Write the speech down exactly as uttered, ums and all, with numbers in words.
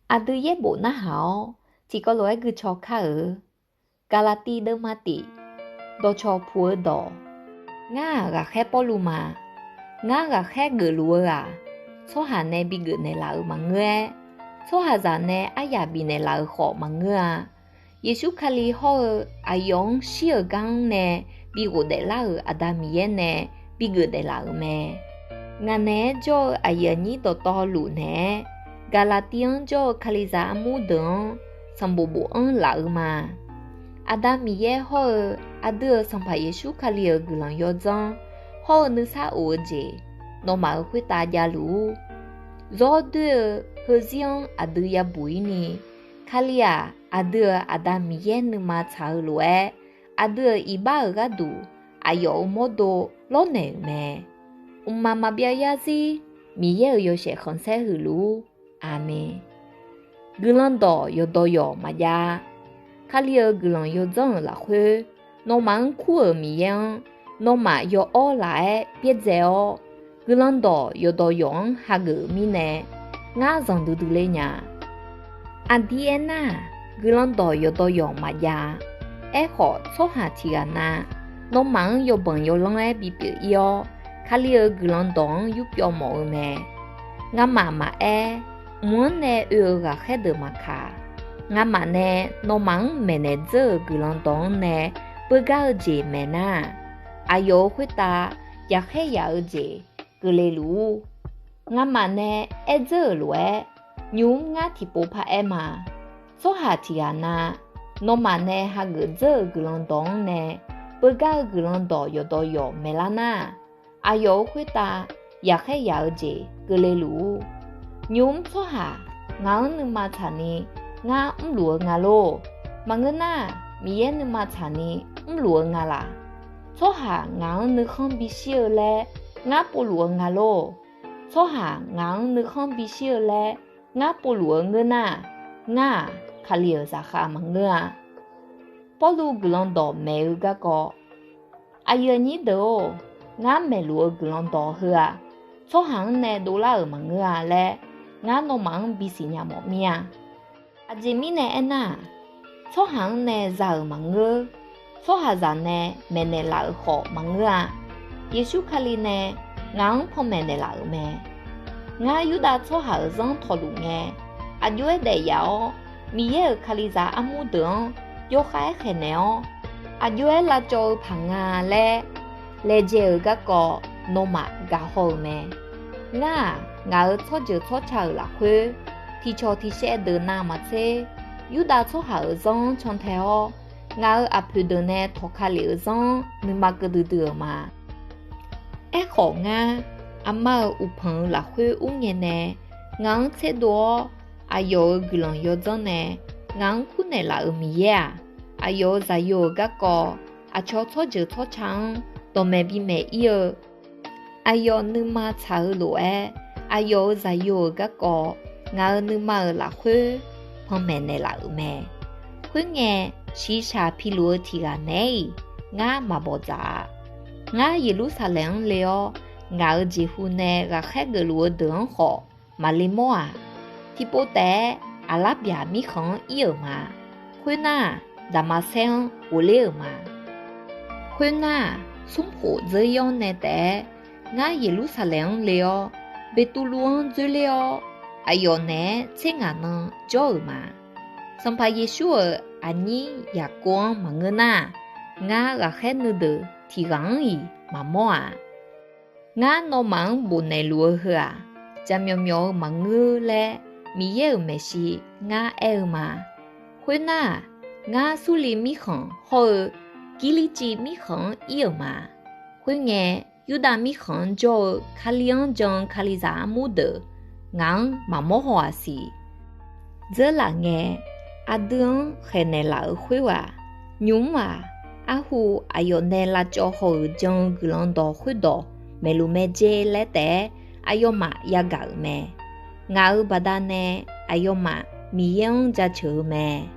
Aqdui yaerbof narhaq-awr, tiqkawv lof-aer guicaw kar-euq. Gaqlaqtiv deuvma tif. Dawqcawq puq-eu dawq. Ngar-aq, ghaqkhaer Pawrluv ma. Ngar ghaqkhaer geufluf-eu-aq, tsawrhaq nae bigeuf naeqlaf-euq maqngeur-aer, tsawrhaqzaq nae aryaq bifnaeq laf-euq khawf maqngeur-a. Yeqsur Kali hawr-eu aqyawf-anr shir-euq gar-anr nae bi ghofdaef lar-euq Aqda Miqyaer nae bigeuf naeqlaf-euq mae. Ngaq naeq-aer jawr-eu aqyuif aqnyir dawqtawvluf naeq-aer, Gaqlaqtiv-anr jawr-eu Kalizaq armur deuq-anr sanqbof bofanr laf-eu ma. Aqda Miqyaer hawr-eu aqdui-euq Sanqpaq Yeqsur Kali-euq guiqlanq yawdzanr hawr-eu nuisar of-eu jeq, nawmaf-euq khoertav javluf-ur. Zawr doer-eu heuzir-anr aqdui yabuq-ir ni, Kali-aq, aqdui-euq Aqda Miqyaer nuima tsaq-eu lof-aer, aqdui-euq iqbax-euq gharduq aqyawf-euq mawrdo lawrnaeq-euq mae. Mqmaq maqbyav yarzir Miqyaer-euq yawshaef khanqsaer huiq luf-ur. Aqmeq. Guiqlanq dawq yawqdawq yawq maqjav-a. Kali-euq guiqlanq yawdzanr-euq lafkhoer, nawmaf-anr kur-euq Miqyaer-anr nawmaf yawawr laf-aer byaerdzae-awr, guiqlanq dawq yawqdawq yawq-anr hageuf-eu mirnae, ngar zanqdui dui le nya. Aqdir aernar-aq, guiqlanq dawq yawqdawq yawq maqjav-a. Aerkhawf, tsawrhaq tiq ghaq na, nawmaf-anr yawbanq yawlanr-aer bipyeuf-ir-awr, Kali-euq guiqlanq dawq-anr yurpyawv mawf-eu mae. Ngamaf maqaer, mq-anr nae oe-euq ghaqkhaer deuq maqkaq, ngamaf nae nawmaf-anr maeqnaeq dzeur-euq guiqlanq dawq-anr nae beugar-eu jeq maeq nar-aq, aqyawf-euq khoertav yaqkhaer yaq-eu jeq keuvle luf-ur. Ngamaf nae aer dzeur-euq lof-aer, nymq-mr ngar tiqpov paraer ma. Tsawrhaq tiq ghaq na, nawmaf nae hageuf dzeur-euq guiqlanq dawq-anr nae beugar-eu guiqlanq dawq yawqdawq yawq maeqlar nar-aq, aqyawf-euq khoertav yaqkhaer yaq-eu jeq keuvle luf-ur. Nymq-mr tsawrhaq ngaq-anr nuima tsaqni ngar mrluf-eu nga lor. Maqngeur nar, Miqyaer nuima tsaqni mrluf-eu nga laq. Tsawrhaq ngaq-anr nuikhanr bishir-eu laer ngar povluf-eu nga lor. Tsawrhaq ngaq-anr nuikhanr bishir-eu laer ngar povluf-eu ngeur nar, ngar-aq, Kali-euq zaqkhav maqngeur-a. Pawrluv guiqlanq dawq maeq-eu garkawv. Aqyuif aqnyir deuq-or, ngar maeqluf-eu guiqlanq dawq heu-aq, tsawrhaq-anr nae dovlar-euq maqngeur-a laer, ngar nawmaf-anr bisiq nya mawf mir-a. Aqjeq mirnae aernar-aq, tsawrhaq-anr nae za-euq maqngeur. Tsawrhaqzaq nae maeqnaeq laf-euq khawf maqngeur-a. Yeqsur Kali nae ngaq-anr panmaeq naeqlaf-euq mae. Ngar Yurdav tsawrhaq-euq zanr tawqluf ngae, aqjox-aer daef yaf-awr, Miqyaer-euq Kalizaq armur deuq-anr yawkhav-aer khaeqnaeq-awr, aqjox-aer lavcawv-eu paq nga laer laejae-euq garkawv nawmaf gaqhaw-euq mae. Ngar-aq, ngaq-euq tsawrjeuq tsawrca-euq lafkhoer, tiqcawq tiqshaev deuq navmaqtser, Yurdav tsawrhaq-euq zanr-anr cantae-awr, ngaq-euq aqpoeq deuq nae tawqka lef-euq zanr-anr nuima keuvdui dui-euq ma. Aerkhawf ngar, aqma-euq uqpanq-eu lafkhoer ur ngae nae ngaq-anr tserdov-awr, aqyawf-euq guiqlanq yawdzanr nae ngaq-anr kurnaeq laf-euq Miqyaer-aq, aqyawf-euq zaqyo-euq garkawv aqcawq tsawrjeuq tsawrca-anr dawqmaeq bimaeq ir-eu, aqyawf nuima tsaq-eu lof-aer, aqyawf-euq zaqyo-euq garkawv ngaq-euq nuima-euq lafkhoer panmaeq naeqlaf-euq mae. Khoerngae, shiqshaq piluf-eu tiq ghaq naeq-aer-iq ngar maqbawq dzaq-a. Ngar Yeqlursaqlaeq-anr le-awr, ngaq-euq jeqhu nae ghaqkhaer geufluf-eu deuq-anr khawf maqle mawr-aq. Tiqpov taef-aer Aqlarbyaq mirkhanq-anr ir-euq ma. Khoernar, Daqmaqsaer-anr ghofler-euq ma. Khoernar, smrkhof dzeur-ir-awr nae taef-aer ngar Yeqlursaqlaeq-anr le-awr, Beqtuvluv-anr dzoerler-awr, aqyawf naeq-aer tser ngaq nan jawr-euq ma. Sanqpaq Yeqsur-euq aqnyir Yaqkov-anr maqngeur nar, ngar ghaqkhaer nuideuq tiq ghaq-anr-iq maqmawr-aq. Ngar nawmaf-anr bofnaeq luf-eu heu-aq, jaqmyawf myawf-eu maqngeur laer Miqyaer-euq maeqshi ngar aer-eu ma. Khoernar-aq, ngar Surliv mirkhanq hawr-eu Girlirciv mirkhanq-anr ir-euq ma. Khoerngae, Yurdav mirkhanq-anr jawr-eu Kali-anr jan-eu Kalizaq armur deuq ngaq-anr maqmawr haw-aq siq. Dzeurlaf ngae, aqdui-anr khaeqnaeq laf-euq khoerghaq nymq-mr-aq, arhu aqyawf nae lavcawv haw-euq jan-eu guiqlanq dawq khoerdawq maeqluf mae jer laer taef-aer aqyawfmaf yagaq-euq mae. Ngaq-euq baqdanae aqyawfmaf Miqyaer-anr jaceuq-eu mae.